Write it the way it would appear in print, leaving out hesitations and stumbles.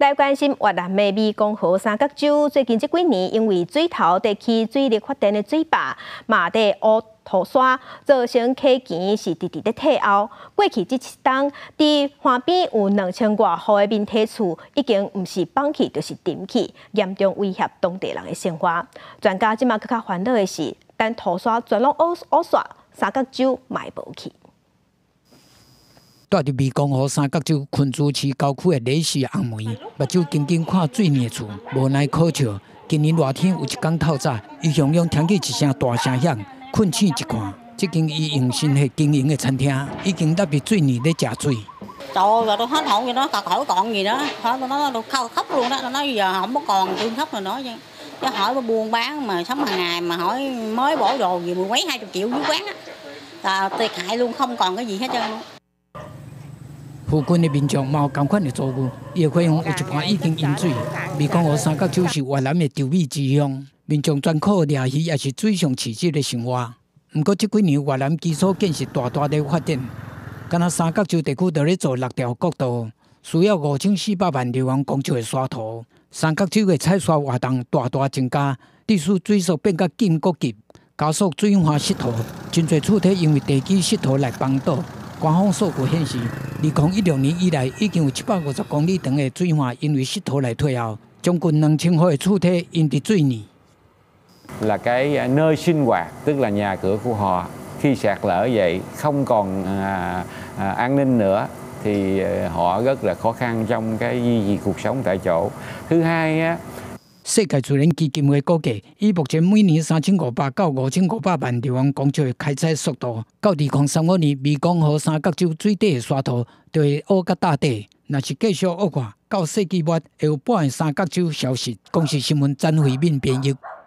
來關心越南的湄公河三角洲，最近這幾年因為水頭佇起水力發電的水壩，嘛佇挖土沙，造成溪墘是直直咧退後。過去這七冬，佇岸邊有2000外戶的民宅厝已經毋是崩去，就是沉去，嚴重威脅當地人的生活。專家這馬閣較煩惱的是，等土沙全攏挖挖煞，三角洲嘛會無去。住佇湄公河三角洲昆珠市郊區的雷氏紅梅，目睭緊緊看水泥厝，無奈可笑。今年熱天有一工透早，伊雄雄聽見一聲大聲響，睏醒一看，這間伊用心血經營的餐廳已經納佇水泥咧食水。 Trời ơi, tôi hết hồn vậy đó, khỏi còn gì đó, thôi tôi nói tôi khóc khóc luôn đó, tôi nói giờ không có còn tôi khóc rồi nói chứ. Chứ hỏi buôn bán mà sống hàng ngày mà hỏi mới bỏ đồ gì mười mấy hai chục triệu dưới quán á. Là thiệt hại luôn, không còn cái gì hết trơn luôn. 附近的民眾嘛有仝款的遭遇，伊的花園有一半已經淹水。湄公河三角洲是越南的稻米之鄉，民眾專靠掠魚也是水上飼殖的生活。毋過這幾年越南基礎建設大大咧發展，敢若三角洲地區就咧做六條國道，需要5400萬立方公尺的沙土。三角洲的採沙活動大大增加，致使水速變甲更閣急，加速水岸失土。真濟厝體因為地基失土來崩倒。官方數據顯示，2016年以來，已經有750公里長的水岸因為失土來退後，將近2000戶的厝體淹佇水內。 Là cái nơi sinh hoạt, tức là nhà cửa của họ khi sạt lở vậy không còn an ninh nữa thì họ rất là khó khăn trong cái duy trì cuộc sống tại chỗ. Thứ hai á, 世界自然基金會估計，以目前每年3500到5500萬立方公尺的開採速度，到2035年，湄公河三角洲水底的沙土就會挖甲大底。若是繼續惡化，到世紀末會有半個三角洲消失。公視新聞詹慧敏編譯。